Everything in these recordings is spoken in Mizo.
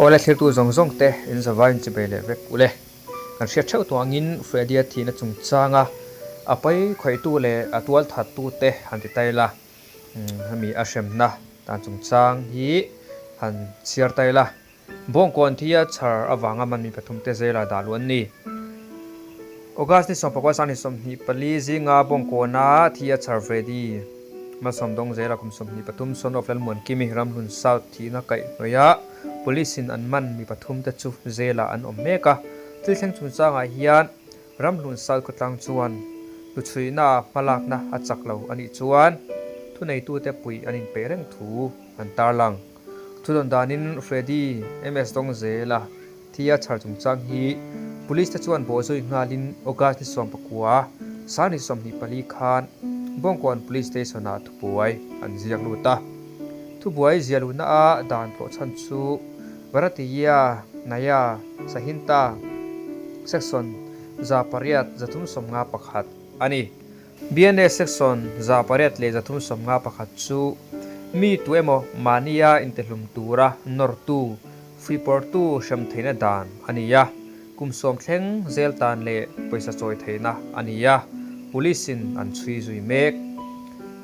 Awle thlirtu zawng zawng te in zavai in chibei leh vek ule. Kan hriat theuh tawh angin Freddy-a thihna chungchanga a pawi khawihtu leh a tualthattu te han ti ta ila, hemi a hremna dan chungchang hi han chhiar ta ila. Bawngkawn thia chhar avanga man mi pathumte zela dah luh an ni. August ni sawmpakua sang ni 24 zinga Bawngkawna thia chhar Freddy Malsawmdawng zela kum 23 son of Lalmuankimi Ramhlun South thihna kaihhnawih Police in an man mi pathumte chu zela an awm mek a. Thil thleng chungchangah hian Ramhlun South khawtlang chuan hnuchhuihna hmalakna a chak lo a nih chuan thuneitute puih an inpeih reng thu an tarlang. Thudawn danin Freddy MS Dawngzela thia chhar chungchang hi Police te chuan bawhzui nghalin August ni 19, sang ni 24 khan Bawngkawn Police Station ah thubuai an ziak lut a. Thubuai ziah luhna a dan tlawh chhan chu Bharatiya Nyaya Sanhita Section 800 351 a ni. BNA Section 831 chu mi tu emaw mahnia intehlum tura nawrtu, fuihpawrtu hrem theihna dan a ni a, kum sawm thleng zel tan leh pawisa chawi theihna a ni a, Police in an chhui zui mek.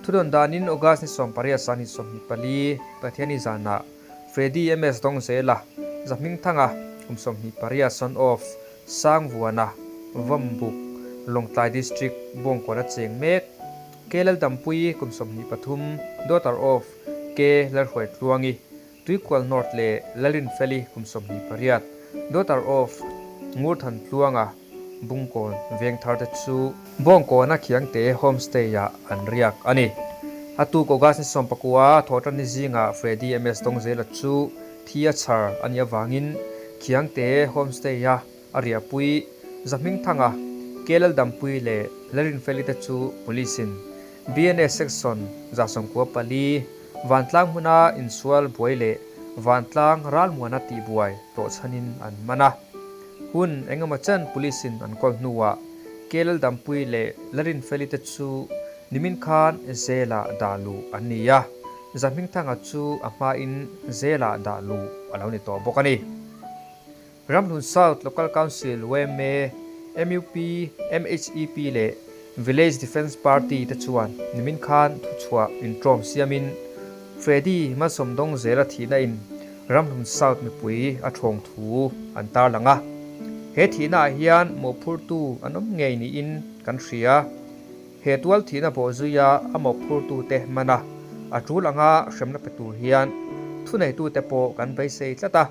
Thudawn danin August ni 18 sang ni 24 Pathiani zanah Freddy MS Dawngzela, Zahmingthanga, kum 28 son of Sangvuana, Vawmbuk, Lawngtlai District, Bawngkawn a cheng mek. K Laldampui, kum 23, daughter of K Lalhruaitluangi, Tuikual North leh Lalinfeli, kum 28, daughter of Ngurthantluanga, Bungkawn Vengthar te chu Bawngkawna Khiangte Homestay-ah an riak a ni. A tuk August ni 19 thawhtanni zingah Freddy MS Dawngzela chu thi a chhar a nih avangin Khiangte Homestay-a a riahpui Zahmingthanga, KL Dampui leh Larinfeli te chu Police-in BNA Section 94 Vantlang hmuna insual buai leh Vantlang ralmuana tihbuai tlawhchhanin an man a. Hun engemaw chen Police-in an kawl hnuah KL Dampui leh Larinfeli te chu nimin khan Zela dah luh an ni a. Zahmingthanga chu a hmain Zela dah luh a lo ni tawh bawk a ni. Ramhlun South Local Council, yma, mup, MHEP leh Village Defence Party te chuan nimin khan thuchhuah intawm siamin Freddy Malsawmdawng zela thihna in Ramhlun South mipui a thawng thu an tarlang a. He thihna ah hian mawhphurtu an awm ngei niin kan hria. He tual thihna bawh zuia a mawhphurtute hman a, a tul anga hremna pe tur hian thuneitute pawh kan beisei tlat a,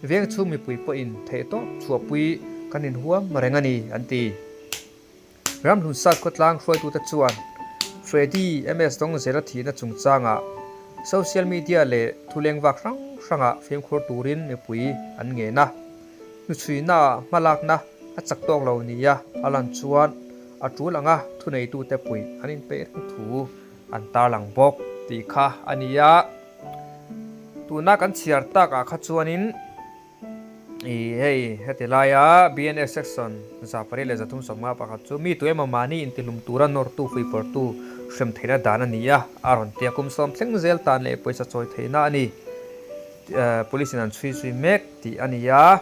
veng chhung mipui pawhin theihtawp chhuahpui kan inhuam reng a ni, an ti. Ramhlun Sat khawtlang hruaitute chuan Freddy MS Dawngzela thihna chungchangah social media leh thulengvak hrang hrangah fimkhur turin mipui an ngen a. Hnuchhuina hmalakna a chak tawk lo nia a lan chuan a tul anga thuneitute puih an inpeih reng thu an tarlang bawk tih kha a ni a. Tuna kan chhiar takah kha chuanin ih hei heti laia BNS section 835 chu mi tu emaw mahni intihlum tura nawrtu fuihpawrtu hrem theihna dan a ni a, a rawn ti a. Kum sawm thleng zel tan leh pawisa chawi theihna a ni. Police in an chhui zui mek tih a ni a,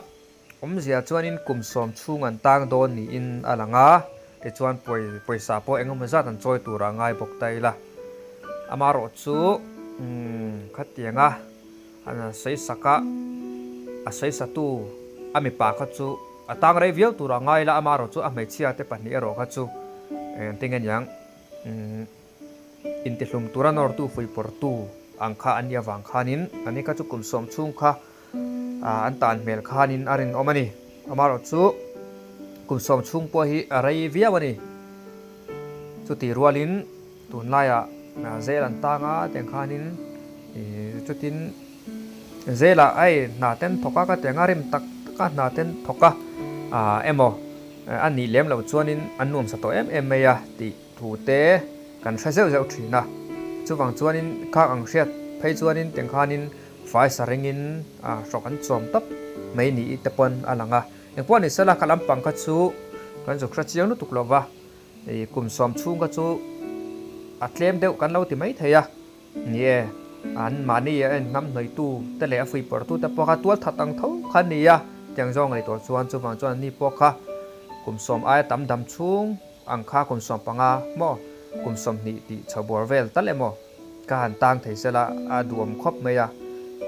awmzia chuanin kum sawm chhung an tang dawn niin a lang a, tichuan pawisa pawh engemaw zat an chawi turah a ngai bawk ta ila. Amaherawh chu khatianga an sawi sak a, a sawi satu a mipa kha chu a tang rei viau turah a ngai ila, amaherawh chu a hmeichhia te pahnih erawh kha chu engtin nge niang. Intihlum tura nawrtu fuihpawrtu ang kha an nih avang khanin ani kha chu kum sawm chhung kha an tan hmel khanin a rinawm a ni. Amaherawh chu kum sawm chhung pawh hi a rei viau a ni. Chutih rualin tunlaiah zel an tang a tiang khanin chutin zelah hei hna ten thawk a ka tiang a rim tak tak a hna ten thawk a emaw a nih lem loh chuanin an nuamsa tawh em em mai a tih. Thu te kan hre zeuh zeuh thin a, chuvang chuanin khak ang hriat phei chuanin tiang khanin fai sa ringin hrawk an chawm tawp mai ni te pawn a lang a. Engpawh ni sela kha lampang kha chu kan zuk hre chiang lutuk lo va, kum sawm chhung kha chu a tlem deuh kan lo ti mai thei a. Ni e. An mahni a en hnam hnawihtu te leh a fuihpawrhtu te pawh kha tualthat ang tho kha an ni a, tiang zawng ngaihtuah chuan chuvang chuan anni pawh kha kum sawm aia tam dam chhung ang kha kum 15 maw kum 20 tih chho bawr vel tal emaw ka han tang thei sela a duhawm khawp mai a,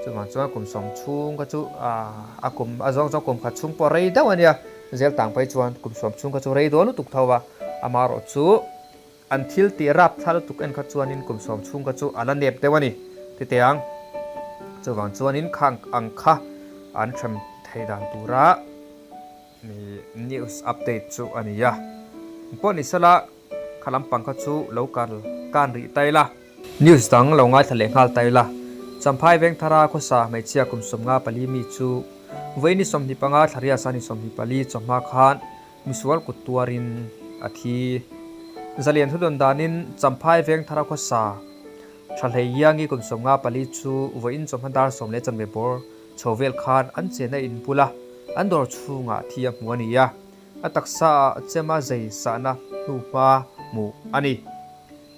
chuvang chuan kum sawm chhung kha chu a kum a zawng zawng kum khat chhung pawh rei deuh a nia, zel tang phei chuan kum sawm chhung kha chu rei dawn lutuk tho a, amaherawh chu. An thil tih rap thla lutuk en kha chuanin kum sawm chhung kha chu a la nep deuh a ni tite ang. Chuvang chuanin khang ang kha an hrem thei dan tura mi news update chu a ni a. Engpawh ni sela kha lampang kha chu lo kal kan rih ta ila. News dang lo ngaithla leh nghal ta ila. Champhai Vengthara khawsa hmeichhia kum 54 mi chu vawiin ni 25 thlariasa ni 24 chawhma khan Misual kut tuarin a thi. Zalian thudawn danin Champhai Vengthara khawsa tha hlei Iangi kum 54 chu vawiin chawhma dar sawm leh chanve bawr chho vel khan an chenna in bula an dawr chhungah thi a hmu a ni a, a taksa ah chema zei sahna hnuhma hmuh a ni.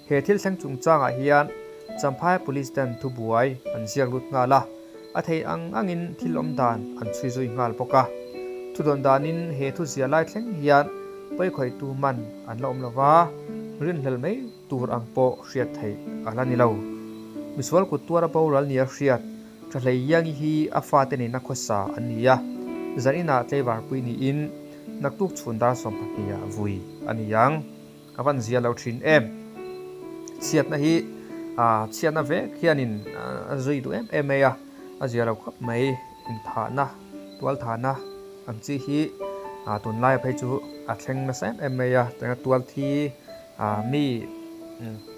He thil thleng chungchangah hian Champhai Police ten thubuai an ziak lut nghal a, a thei ang angin thil awm dan an chhui zui nghal bawk a. Thudawn danin he thu ziah lai thleng hian pawikhawihtu man an la awm lo va, rinhlel mai tur ang pawh hriat theih a la ni lo. Misual kut tuara boral nia hriat Thahlei Iangi hi a fate nena khawsa an ni a, zan inah tleivarpui niin naktuk chhun dar 12 ah vui a ni ang. A van zia lo thin em. Chhiatna hi chhiatna vek hianin a zui duh em em mai a, a zia lo khawp mai. Inthahna, tualthahna ang chi hi tunlaia phei chu a thleng nasa em em mai a, tianga tualthi mi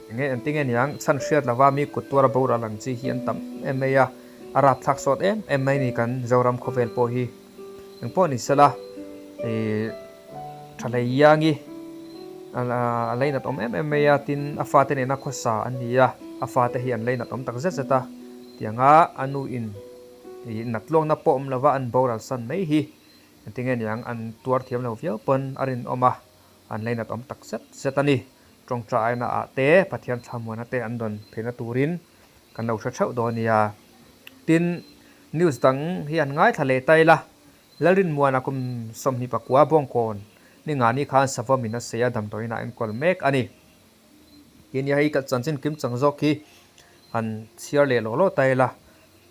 enge engtin nge niang chhan hriat lova mi kut tuara boral ang chi hi an tam em mai a, a rapthlak sawt em em mai ni kan Zoram khawvel pawh hi. Engpawh ni sela ih. Tha hlei iangi a leinat awm em em mai a, tin a fate nena khawsa an ni a, a fate hi an leinat awm tak zet zet a, tianga a nu in ih nat tluangna pawh awm lova an boral san mai hi engtinge niang an tuar thiam lo viau pawn a rinawm a, an leinat awm tak zet zet a ni. Tawngtai aina ah te Pathian thlamuana te an dawn theihna turin kan lo hre theuh dawn nia. Tin news dang hi an ngaithla leh ta ila. Lalrinmuana kum 29 Bawngkawn ni nga ni khan Savawmin a sei a damdawiin a enkawl mek a ni. Tin hei ka chanchin kim chang zawk hi han chhiar leh lawh lawh ta ila.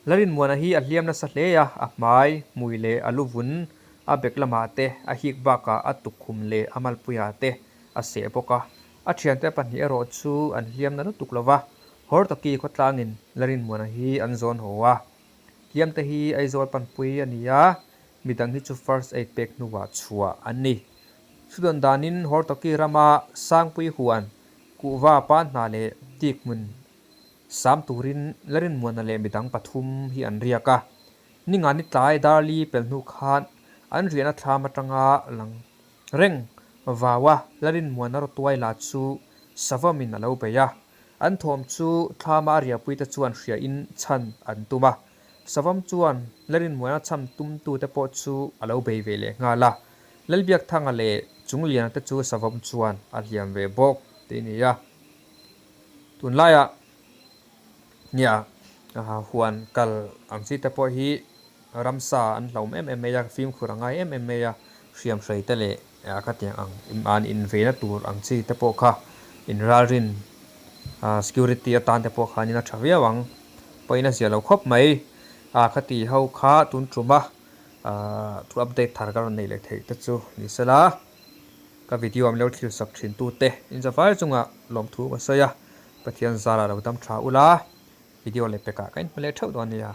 Lalrinmuana hi a hliam nasa hle a, a hmai, hmui leh a lu vun, a bek lamah te, a hik bakah a tukkhum leh a malpuiah te a seh bawk a. A thiante pahnih erawh chu an hliam na lutuk lova, Hortoki khawtlangin Lalrinmuana hi an zawn haw a. Hliamte hi Aizawl panpui a ni a, midang hi chu first aid pek hnuah chhuah an ni. Thudawn danin Hortoki rama Sangpui huan kuhva pan hna leh tik hmun sam turin Larinmuana leh midang pathum hi an riak a. Ningani tlai Darli pel hnu khan an riahna thlam atanga lang reng vaua Larinmuana rawtuai la chu Savawmin a lo bei a. An thawm chu thlama a riahpuite chuan hriain chhan an tum a. Savawm chuan Larinmuana chhan tumtute pawh chu a lo bei ve leh nghal a. Lalbiakthanga leh Chungliana te chu Savawm chuan a hliam ve bawk tih a ni a. Tunlaiah nia huan kal ang chi te pawh hi ramsa an hlauhawm em em mai a, fimkhur a ngai em em mai a, hriamhrei te leh khatiang ang an inveina tur ang chi te pawh kha inralrin security atan te pawh khanin a tha viau ang pawhin a zia lo khawp mai a khati ho kha tun tuma thu update thar ka rawn nei leh theih te chu ni sela ka video an lo thlir sak thin tu te inzavai chungah lawmthu ka sawi a Pathian zara lo dam tha ula video leh pekah ka inhmu leh theuh dawn nia.